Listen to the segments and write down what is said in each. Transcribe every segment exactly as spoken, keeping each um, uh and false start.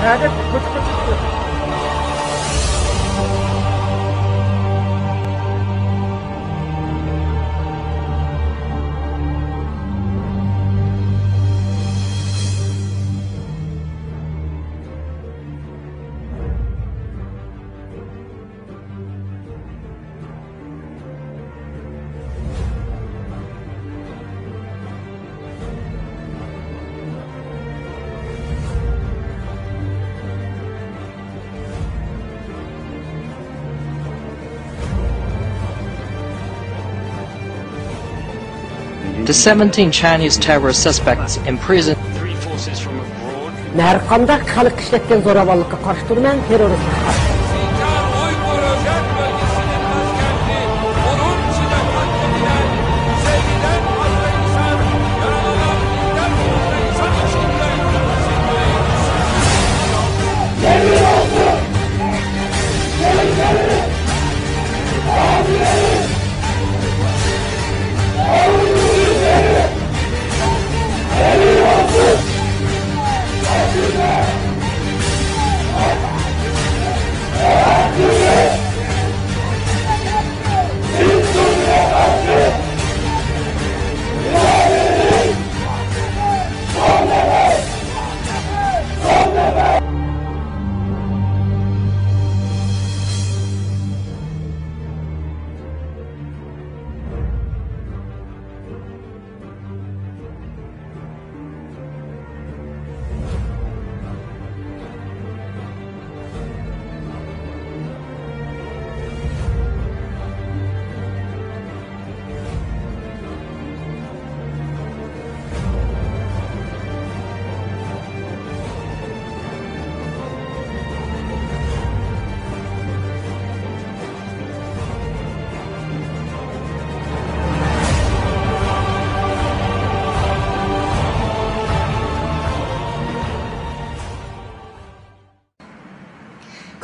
ھەدەپ كۆتۈرۈپ. The seventeen Chinese terror suspects imprisoned. Three forces from abroad. مەن ھەرقانداق خەلققە ئىشلەتكەن زوراۋانلىققا قارشى تۇرىمەن، تېررورىستلارغا قارشى.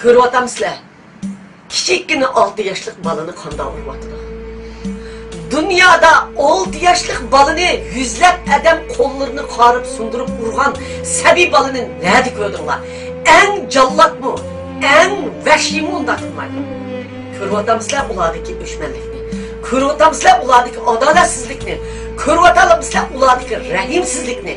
كۆرۈۋاتامسىلەر؟ كىچىككىنە ئالتە ياشلىق بالىنى قانداق ئۇرۇۋاتىدۇ؟ دۇنيادا ئالتە ياشلىق بالىنى يۈزلەپ ئادەم قوللىرىنى قارىپ سۇندۇرۇپ ئۇرغان سەبىي بالىنى نەدە كۆردۈڭلار؟ ئەڭ جاللاتمۇ، ئەڭ ۋەھشىيمۇ ئۇنداق قىلمايدۇ. كۆرۈۋاتامسىلەر ئۇلاردىكى ئۆچمەنلىكنى؟ كۆرۈۋاتامسىلەر ئۇلاردىكى ئادالەتسىزلىكنى؟ كۆرۈۋاتامسىلەر ئۇلاردىكى رەھىمسىزلىكنى؟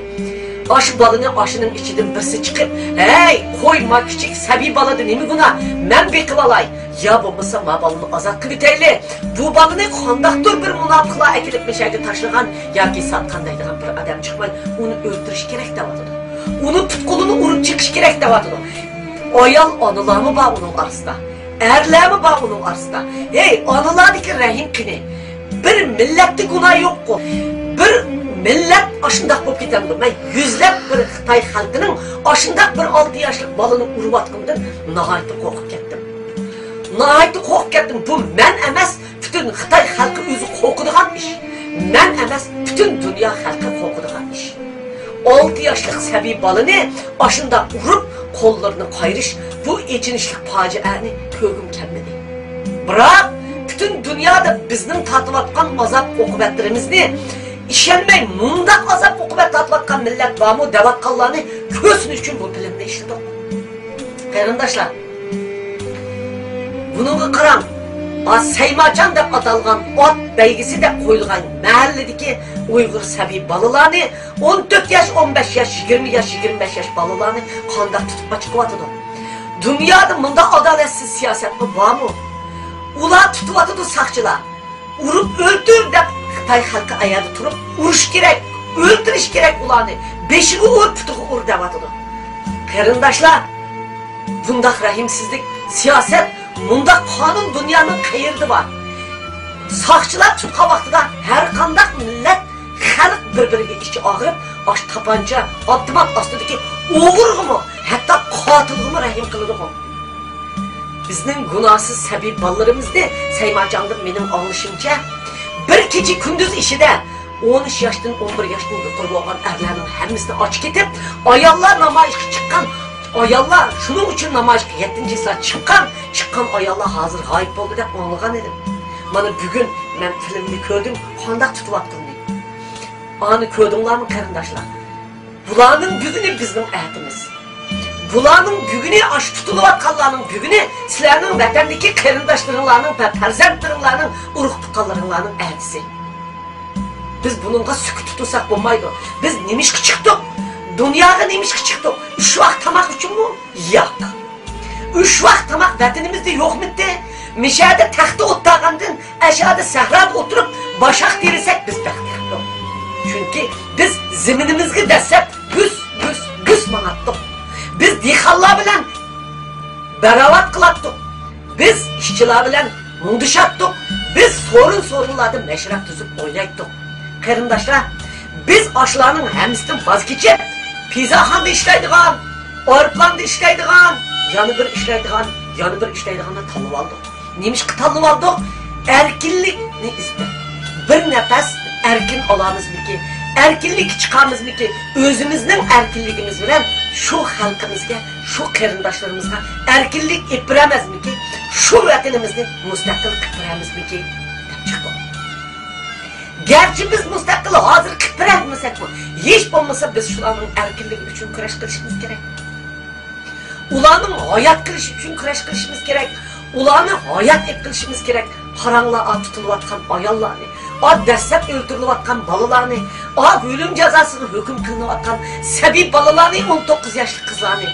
ئاشۇ بالىنى ئاشۇنىڭ ئىچىدىن بىرسى چىقىپ، ھەي، قوي، ما كىچىك سەبىي بالىدا نېمە گۇناھ؟ مەن بېقىۋالاي. يا بولمىسا ما بالىنى ئازاد قىلىۋېتەيلى. بۇ بالىنى قانداقتۇر بىر مۇناپىقلار ئەكېلىپ مەشەگە تاشلىغان ياكى ساتقان دەيدىغان بىر ئادەم چىقماي، ئۇنى ئۆلتۈرۈش كېرەك دەۋاتىدۇ. ئۇنى پۇت-قولىنى ئۇرۇپ چېقىش كېرەك دەۋاتىدۇ. ئايال ئانىلارمۇ بار ئۇنىڭ ئارىسىدا. ئەرلەرمۇ بار ئۇنىڭ ئارىسىدا. ھەي، ئانىلاردىكى رەھىم قېنى؟ بىر مىللەتتە گۇناھ يوققۇ. بىر مىللەت ئاشۇنداق بولۇپ كېتەمدۇ؟ مەن يۈزلەپ بىر خىتاي خەلقىنىڭ ئاشۇنداق بىر ئالتە ياشلىق بالىنى ئۇرۇۋاتقىنىدىن ناھايىتى قورقۇپ كەتتىم. ناھايىتى قورقۇپ كەتتىم. بۇ مەن ئەمەس، پۈتۈن خىتاي خەلقى ئۆزى قورقىدىغان ئىش. مەن ئەمەس، پۈتۈن دۇنيا خەلقى قورقىدىغان ئىش. ئالتە ياشلىق سەبىي بالىنى ئاشۇنداق ئۇرۇپ، قوللىرىنى قايرىش، بۇ ئېچىنىشلىق پاجىئەنى كۆرگۈم كەلمىدى. بىراق، پۈتۈن دۇنيادا بىزنىڭ تارتىۋاتقان ئازاب-ئوقۇبەتلىرىمىزنى ئىشەنمەي، مۇنداق ئازاب-ئوقۇبەت تارتىۋاتقان مىللەت بارمۇ دەۋاتقانلارنى كۆرسۇن ئۈچۈن بۇ فىلىمنى ئىشلىدۇق. قېرىنداشلار، بۇنىڭغا قاراڭ. ھا، سەيماچان دەپ ئاتالغان ئات بەيگىسى دەپ قويۇلغان مەھەللىدىكى ئۇيغۇر سەبىي بالىلارنى، ئون تۆت ياش، ئون بەش ياش، يىگىرمە ياش، يىگىرمە بەش ياش بالىلارنى قانداق تۇتۇپ ئاچىقىۋاتىدۇ؟ دۇنيادا مۇنداق ئادالەتسىز سىياسەتمۇ بارمۇ؟ ئۇلار تۇتۇۋاتىدۇ ساقچىلار. ئۇرۇپ ئۆلتۈر دەپ خىتاي خەلقى ئاياغدا تۇرۇپ، ئۇرۇش كېرەك، ئۆلتۈرۈش كېرەك ئۇلارنى، بېشىغا ئۇر، پۇتىغا ئۇر دەۋاتىدۇ. قېرىنداشلار، بۇنداق رەھىمسىزلىك، سىياسەت، مۇنداق قانۇن دۇنيانىڭ قەيىرىدە بار؟ ساقچىلار تۇتقان ۋاقتىدا ھەر قانداق مىللەت، خەلق بىر-بىرىگە ئىچى ئاغرىپ، ئاشۇ تاپانچا، ئاپتومات ئاستىدىكى ئوغرىغىمۇ، ھەتتا قاتىلغىمۇ رەھىم قىلىدىغۇ؟ بىزنىڭ گۇناھسىز سەبىي بالىلىرىمىزنى سەيماچاندىن مېنىڭ ئاڭلىشىمچە، بىر كېچە-كۈندۈز ئىچىدە ئون ئۈچ ياشتىن، ئون بىر ياشتىن يۇقىرى بولغان ئەرلەرنىڭ ھەممىسىنى ئاچىقىپ كېتىپ، ئاياللار نامايىشقا چىققان، ئاياللار شۇنىڭ ئۈچۈن نامايىشقا يەتتىنچى ھېساب چىققان، چىققان ئاياللار ھازىر غايىب بولدى دەپ ئاڭلىغان ئىدىم. مانا بۈگۈن مەن فىلىمنى كۆردۈم، قانداق تۇتۇۋاتقىنىنى. ئانى كۆردۈڭلارمۇ قېرىنداشلار؟ بۇلارنىڭ بۈگۈنى بىزنىڭ ئەتىمىز. بۇلارنىڭ بۈگۈنى، ئاشۇ تۇتۇلۇۋاتقانلارنىڭ بۈگۈنى سىلەرنىڭ ۋەتەندىكى قېرىنداشلىرىڭلارنىڭ ۋە پەرزەنتلىرىڭلارنىڭ، ئۇرۇق-تۇغقانلىرىڭلارنىڭ ئەتىسى. بىز بۇنىڭغا سۈكۈت تۇتۇلساق بولمايدۇ. بىز نېمىشقا چىقتۇق؟ دۇنياغا نېمىشقا چىقتۇق؟ ئۈچ ۋاق تاماق ئۈچۈنمۇ؟ ياق. ئۈچ ۋاق تاماق ۋەتىنىمىزدە يوقمىدى؟ مىشەدە تەختتە ئولتۇرغاندىن ئەشەدە سەھرادا ئولتۇرۇپ باشاق تېرىسەك بىز بەختلىكتۇق. چۈنكى بىز زېمىنىمىزگە دەسسەپ گۈس، گۈس، گۈس ماڭاتتۇق. بىز دېھقانلار بىلەن باراۋات قىلاتتۇق. بىز ئىشچىلار بىلەن مۇڭدىشاتتۇق. بىز سورۇن-سورۇنلاردا مەشرەپ تۈزۈپ ئوينايتتۇق. قېرىنداشلار، بىز ئاشۇلارنىڭ ھەممىسىدىن ۋاز كېچىپ، پىزاخانىدا ئىشلەيدىغان، ئايروپىلاندا ئىشلەيدىغان، يەنە بىر ئىشلەيدىغان، يەنە بىر ئىشلەيدىغاننى تاللىۋالدۇق. نېمىشقا تاللىۋالدۇق؟ ئەركىنلىكنى ئىزدەپ، بىر نەپەس ئەركىن ئالامىزمىكى؟ ئەركىنلىككە چىقامىزمىكى؟ ئۆزىمىزنىڭ ئەركىنلىكىمىز بىلەن شۇ خەلقىمىزگە، شۇ قېرىنداشلىرىمىزغا ئەركىنلىك ئېلىپ بېرەلمەسمىكى؟ شۇ ۋەتىنىمىزنى مۇستەقىل قىلىپ بېرەلمەسمىكى؟ دەپ چىقتۇق. گەرچە بىز مۇستەقىل ھازىر قىلىپ بېرەلمىسەكمۇ، ھېچ بولمىسا بىز شۇلارنىڭ ئەركىنلىكى ئۈچۈن كۈرەش قىلىشىمىز كېرەك. ئۇلارنىڭ ھايات قېلىشى ئۈچۈن كۈرەش قىلىشىمىز كېرەك. ئۇلارنى ھايات ئېلىپ قېلىشىمىز كېرەك. قاراڭلار، ئا تۇتۇلۇۋاتقان ئاياللارنى، ئا دەسسەپ ئۆلتۈرۈلۈۋاتقان بالىلارنى، ئا ئۆلۈم جازاسىغا ھۆكۈم قىلىنىۋاتقان سەبىي بالىلارنى، ئون توققۇز ياشلىق قىزلارنى.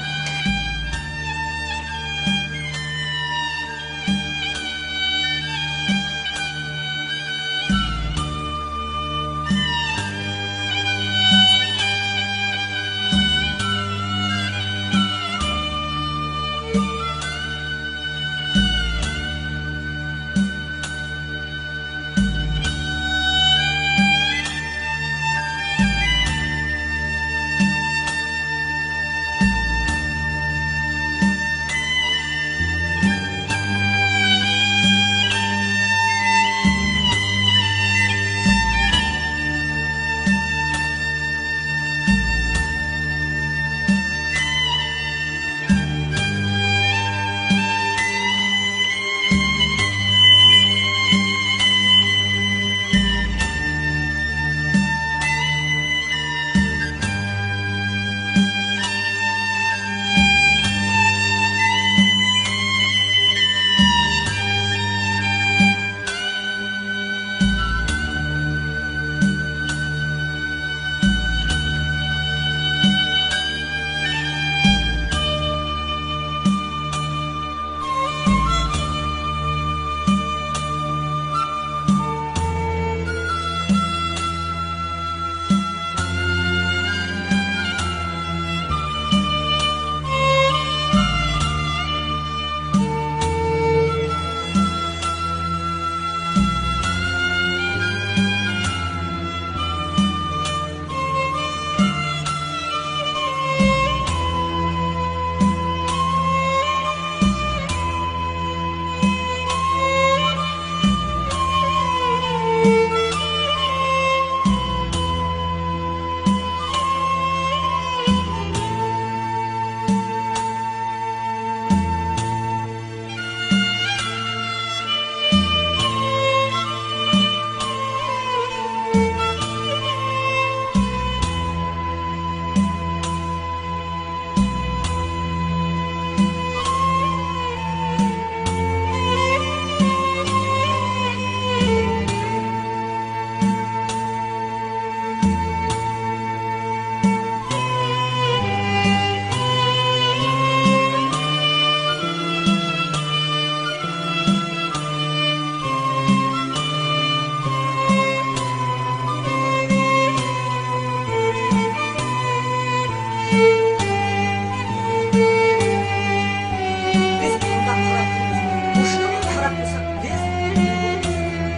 بىز قانداق قاراپ تۇرىمىز؟ مۇشۇنىڭغا قاراپ تۇرساق، بىز،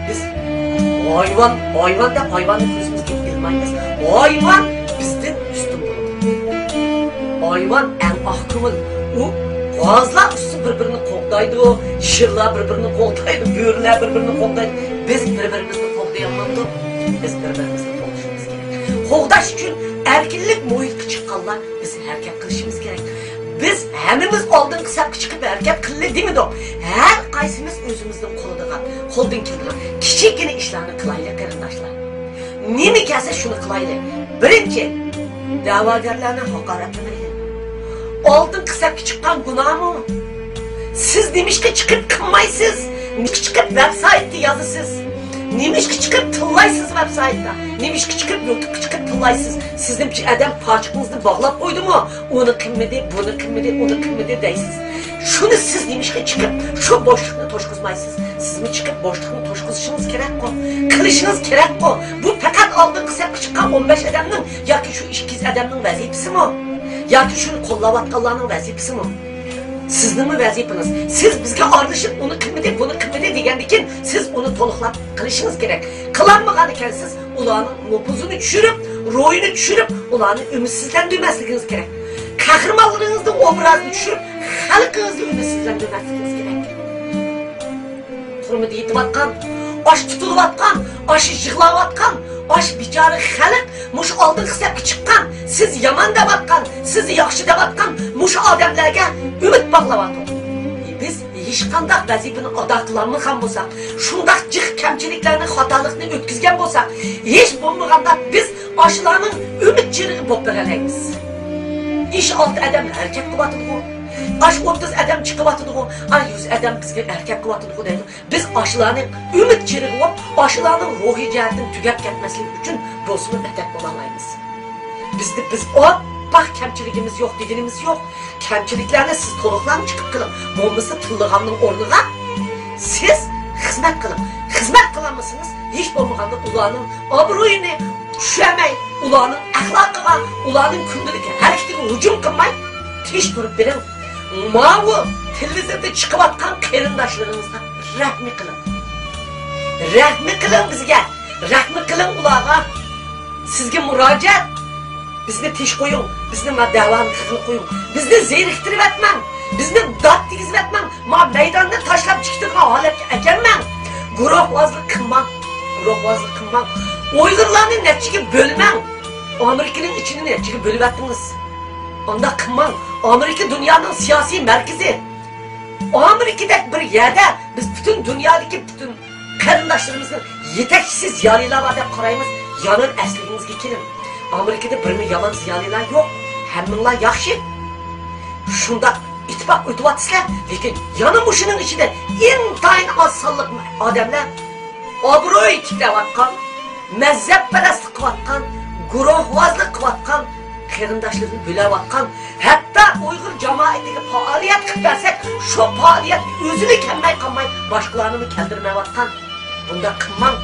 بىز ھايۋان، ھايۋان دەپ ھايۋاننى كۆزىمىزگە ئىلمايمىز. ھايۋان بىزدىن ئۈستۈن بولىدۇ. ھايۋان ئەڭ ئاق كۆڭۈل. ئۇ غازلار ئۈستى بىر-بىرىنى قوغدايدۇ، شىرلار بىر-بىرىنى قوغدايدۇ، بۆرىلەر بىر-بىرىنى قوغدايدۇ. بىز بىر-بىرىمىزنى قوغدىيالمامدۇق؟ بىز بىر-بىرىمىزنى قوغدىشىمىز كېرەك. قوغداش ئۈچۈن ئەركىنلىك مۇھىتقا چىققانلار بىز ھەرىكەت قىلىشىمىز كېرەك. بىز ھەممىمىز ئالدىنقى سەپكە چىقىپ ھەرىكەت قىلىلى دېمىدۇق. ھەر قايسىمىز ئۆزىمىزنىڭ قولىدىغان، قولدىن كېلىدىغان كىچىككىنە ئىشلارنى قىلايلى، قېرىنداشلار. نېمە كەلسە شۇنى قىلايلى. بىرىنچى، دەۋاگەرلەرنى ھاقارەتلىمەيلى. ئالدىنقى سەپكە چىققان گۇناھمۇ؟ سىز نېمىشقا چىقىپ قىلمايسىز؟ نېمىشقا چىقىپ ۋېب سايتتا يازىسىز؟ نېمىشقا چىقىپ تىللايسىز ۋېب سايتتا؟ نېمىشقا چىقىپ يۇتۇبقا چىقىپ تىللايسىز؟ سىزنىڭچە ئادەم پاچىقىڭىزنى باغلاپ قويدىمۇ؟ ئۇنى قىلمىدى، بۇنى قىلمىدى، ئۇنى قىلمىدى دەيسىز. شۇنى سىز نېمىشقا چىقىپ شۇ بوشلۇقنى توشقۇزمايسىز؟ سىزمۇ چىقىپ بوشلۇقنى توشقۇزۇشىڭىز كېرەكقۇ، قىلىشىڭىز كېرەكقۇ. بۇ پەقەت ئالدىنقى سەپكە چىققان ئون بەش ئادەمنىڭ ياكى شۇ ئىككى يۈز ئادەمنىڭ ۋەزىپىسىمۇ؟ ياكى شۇنى قوللاۋاتقانلارنىڭ ۋەزىپىسىمۇ؟ سىزنىڭمۇ ۋەزىپىڭىز. سىز بىزگە ئارىلىشىپ، ئۇنى قىلمىدى، بۇنى قىلمىدى دېگەندىكىن، سىز ئۇنى تولۇقلاپ قىلىشىڭىز كېرەك. قىلالمىغان ئىكەنسىز، ئۇلارنىڭ نوپۇزىنى چۈشۈرۈپ، روھىنى چۈشۈرۈپ، ئۇلارنى ئۈمىدسىزلەندۈرمەسلىكىڭىز كېرەك. قەھرىمانلىرىڭىزنىڭ ئوبرازىنى چۈشۈرۈپ، خەلقىڭىزنى ئۈمىدسىزلەندۈرمەسلىكىڭىز كېرەك. تۈرمىدە يېتىۋاتقان، ئاش تۇتۇلۇۋاتقان، ئاش يىغلاۋاتقان، ئاش بىچارە خەلق مۇشۇ ئالدىنقى سەپكە چىققان، سىز يامان دەۋاتقان، سىز ياخشى دەۋاتقان مۇشۇ ئادەملەرگە ئۈمىد باغلاۋاتىدۇ. بىز ھېچقانداق ۋەزىپىنى ئادا قىلالمىغان بولساق، شۇنداق جىق كەمچىلىكلەرنى، خاتالىقنى ئۆتكۈزگەن بولساق، ھېچ بولمىغاندا بىز ئاشۇلارنىڭ ئۈمىد چىرىغى بولۇپ بېرەلەيمىز. ئىش ئالتە ئادەم ھەرىكەت قىلىۋاتىدىغۇ، ئاش ئوتتۇز ئادەم چىقىۋاتىدىغۇ، ئا يۈز ئادەم بىزگە ھەرىكەت قىلىۋاتىدىغۇ دەيدۇ. بىز ئاشۇلارنىڭ ئۈمىد چىرىغى بولۇپ، ئاشۇلارنىڭ روھىي جەھەتتىن تۈگەپ كەتمەسلىكى ئۈچۈن بولسىمۇ مەدەت بولالايمىز. بىزدە بىز ئاپئاق كەمچىلىكىمىز يوق دېگىنىمىز يوق. كەمچىلىكلەرنى سىز تولۇقلاڭ، چىقىپ قىلىڭ. بولمىسا تىللىغاننىڭ ئورنىغا سىز خىزمەت قىلىڭ. خىزمەت قىلالمىسىڭىز، ھېچ بولمىغاندا ئۇلارنىڭ ئابرۇيىنى چۈشۈرمەي، ئۇلارنىڭ ئەخلاقىغا، ئۇلارنىڭ كۈندىلىك ھەرىكىتىگە ھۇجۇم قىلماي، تىنچ تۇرۇپ بېرىڭ. ماۋۇ تېلېۋىزوردا چىقىۋاتقان قېرىنداشلىرىڭىزغا رەھمى قىلىڭ. رەھمى قىلىڭ بىزگە. رەھمى قىلىڭ ئۇلارغا. سىزگە مۇراجىئەت. بىزنى تىنچ قويۇڭ. بىزنى ما دەۋانى قىلغىلى قويۇڭ. بىزنى زېرىكتۈرۈۋەتمەڭ. بىزنى دات دېگۈزۈۋەتمەڭ. ما مەيداننى تاشلاپ چىقىدىغان ھالەتكە ئەكەلمەڭ. گۇرۇھۋازلىق قىلماڭ. گۇرۇھۋازلىق قىلماڭ. ئۇيغۇرلارنى نەچچىگە بۆلمەڭ. ئامېرىكىنىڭ ئىچىنى نەچچىگە بۆلۈۋەتتىڭىز. ئانداق قىلماڭ. ئامېرىكا دۇنيانىڭ سىياسىي مەركىزى. ئامېرىكىدەك بىر يەردە بىز پۈتۈن دۇنيادىكى پۈتۈن قېرىنداشلىرىمىزنىڭ يېتەكچىسى زىيالىيلار بار دەپ قارايمىز. يەنە ئەسلىگىڭىزگە كېلىڭ. ئامېرىكىدا بىرمۇ يامان زىيالىيلار يوق. ھەممىڭلار ياخشى. شۇنداق ئىتتىپاق ئۆتۈۋاتىسىلەر، لېكىن يەنە مۇشۇنىڭ ئىچىدە ئىنتايىن ئاز سانلىق ئادەملەر ئابرۇي تىكلەۋاتقان، مەزھەپپەرەسلىك قىلىۋاتقان، گۇرۇھۋازلىق قىلىۋاتقان، قېرىنداشلىرىنى بۆلەۋاتقان، ھەتتا ئۇيغۇر جامائىتىگە پائالىيەت قىلىپ بەرسەك، شۇ پائالىيەتكە ئۆزىلا كەلمەي قالماي، باشقىلارنىمۇ كەلتۈرمەيۋاتقان. بۇنداق قىلماڭ.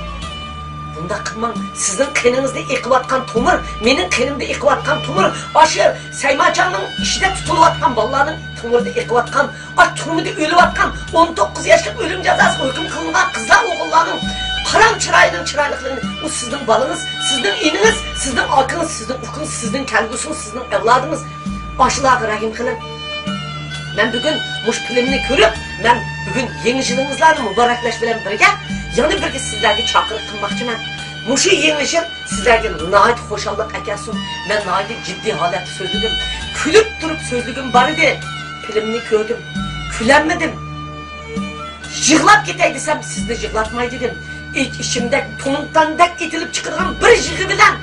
بۇنداق قىلماڭ. سىزنىڭ قېنىڭىزدا ئېقىۋاتقان تومۇر، مېنىڭ قېنىمدا ئېقىۋاتقان تومۇر، ئاشۇ سەيماچاننىڭ ئىچىدە تۇتۇلۇۋاتقان بالىلارنىڭ تومۇرىدا ئېقىۋاتقان، ئا، تۈرمىدە ئۆلۈۋاتقان، ئون توققۇز ياشلىق ئۆلۈم جازاسىغا ھۆكۈم قىلىنغان قىزلار، ئوغۇللارنىڭ قاراڭ چىرايىنىڭ چىرايلىقلىرىنى، ئۇ سىزنىڭ بالىڭىز، سىزنىڭ ئىنىڭىز، سىزنىڭ ئاكىڭىز، سىزنىڭ ئۇكىڭىز، سىزنىڭ كەلگۈسىڭىز، سىزنىڭ ئەۋلادىڭىز. ئاشۇلارغا رەھىم قىلىڭ. مەن بۈگۈن مۇشۇ فىلىمنى كۆرۈپ، مەن بۈگۈن يېڭى يىلىڭىزلارنى مۇبارەكلەش بىلەن بىرگە، يەنە بىرگە سىزلەرگە چاقىرىق قىلماقچىمەن. مۇشۇ يېڭى يىل سىزلەرگە ناھايىتى خۇشاللىق ئەكەلسۇن. مەن ناھايىتى جىددىي ھالەتتە سۆزلىدىم. كۈلۈپ تۇرۇپ سۆزلىگۈم بار ئىدى. فىلىمنى كۆردۈم. كۈلەلمىدىم. يىغلاپ كېتەي دېسەم، سىزنى يىغلاتماي دېدىم. ئىچ-ئىچىمدەك، پونتاندەك ئېتىلىپ چىقىدىغان بىر يىغا بىلەن،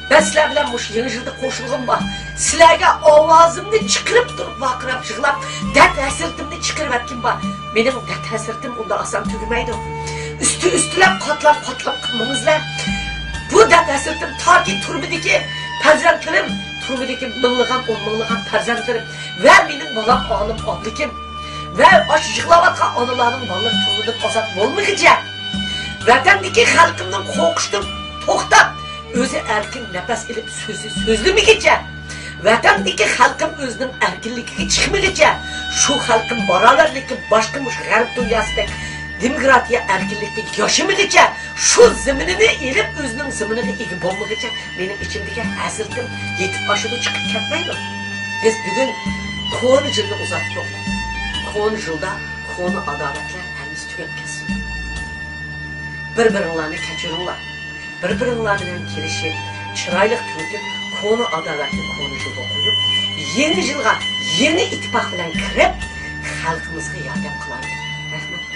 مەن سىلەر بىلەن مۇشۇ يېڭى يىلدا قوشۇلغىنىم بار. سىلەرگە ئاۋازىمنى چىقىرىپ تۇرۇپ ۋارقىراپ يىغلاپ، دەرد ھەسرىتىمنى چىقىرىۋەتكىنىم بار. مېنىڭ دەرد ھەسرىتىم ئۇنداق ئاسان تۈگىمەيدۇ. ئۈستى-ئۈستىلەپ، قاتلاپ-قاتلاپ قىلمىڭىزلەر. بۇ دەرد ھەسرىتىم تاكى تۈرمىدىكى پەرزەنتلىرىم، تۈرمىدىكى مىڭلىغان، ئون مىڭلىغان پەرزەنتلىرىم ۋە مېنىڭ بالام ئالىم ئابلىكىم ۋە ئاشۇ يىغلاۋاتقان ئانىلارنىڭ بالىلىرى تۈرمىدىن ئازاد بولمىغىچە، ۋەتەندىكى خەلقىمنىڭ قورقۇشتىن توختاپ، ئۆزى ئەركىن نەپەس ئېلىپ سۆزى سۆزلىمىگىچە، ۋەتەندىكى خەلقىم ئۆزىنىڭ ئەركىنلىكىگە چىقمىغىچە، شۇ خەلقىم باراۋەرلىككە باشقا مۇشۇ غەرب دۇنياسىدەك دېموكراتىيە ئەركىنلىكتە ياشىمىغىچە، شۇ زېمىنىنى ئېلىپ ئۆزىنىڭ زېمىنىغا ئىگە بولمىغىچە، مېنىڭ ئىچىمدىكى ھەسرىتىم يېتىپ ئاشىدۇ، چىقىپ كەتمەيدۇ. بىز بۈگۈن كونا يىلنى ئۇزاتتۇق. كونا يىلدا كونا ئاداۋەتلەر ھەممىسى تۈگەپ كەتسۇن. بىر-بىرىڭلارنى كەچۈرۈڭلار. بىر-بىرىڭلار بىلەن كېلىشىپ، چىرايلىق تۈرتۈپ، كونا ئاداۋەتنى كونا يولغا قويۇپ، يېڭى يىلغا يېڭى ئىتتىپاق بىلەن كىرىپ، خەلقىمىزغا ياردەم قىلايلى. رەھمەت.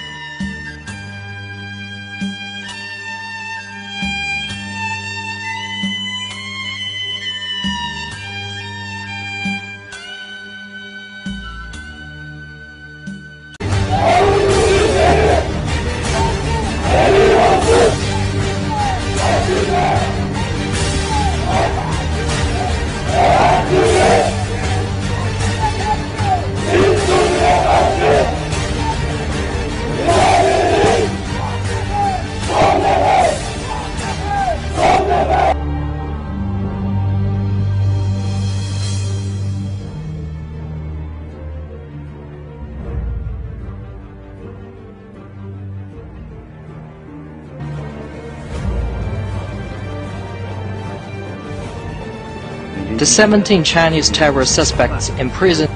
The seventeen Chinese terrorist suspects in prison.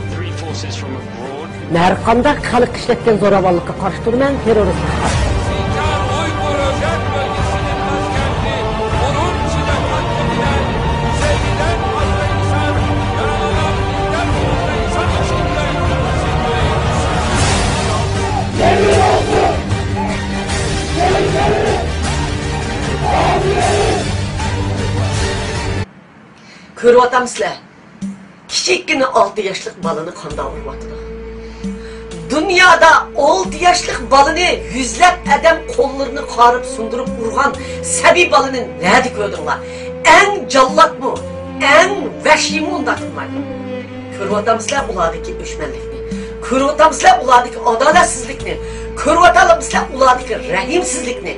مەن ھەرقانداق خەلققە ئىشلەتكەن زوراۋانلىققا قارشى تۇرىمەن، تېررورىزمغا قارشى. كۆرۈۋاتامسىلەر؟ كىچىككىنە ئالتە ياشلىق بالىنى قانداق ئۇرۇۋاتىدۇ؟ دۇنيادا ئالتە ياشلىق بالىنى يۈزلەپ ئادەم قوللىرىنى قارىپ سۇندۇرۇپ ئۇرغان سەبىي بالىنى نەدە كۆردۈڭلار؟ ئەڭ جاللاتمۇ، ئەڭ ۋەھشىيمۇ ئۇنداق قىلمايدۇ. كۆرۈۋاتامسىلەر ئۇلاردىكى ئۆچمەنلىكنى؟ كۆرۈۋاتامسىلەر ئۇلاردىكى ئادالەتسىزلىكنى؟ كۆرۈۋاتامسىلەر ئۇلاردىكى رەھىمسىزلىكنى؟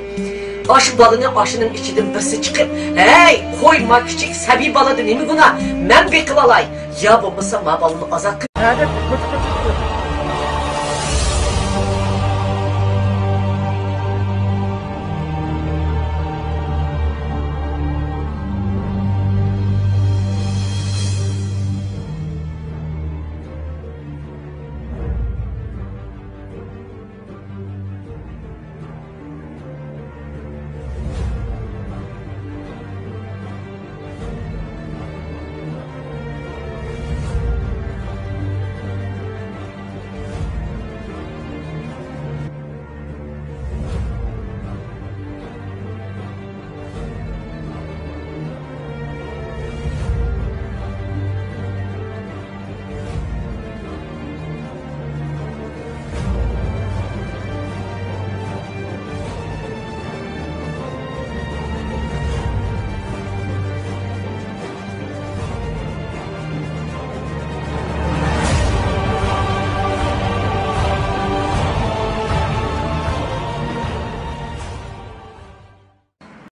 ئاشۇ بالىنى ئاشۇنىڭ ئىچىدىن بىرسى چىقىپ، ھەي، قوي، ما كىچىك سەبىي بالىدا نېمە گۇناھ؟ مەن بېقىۋالاي. يا بولمىسا ما بالىنى ئازاد قىل.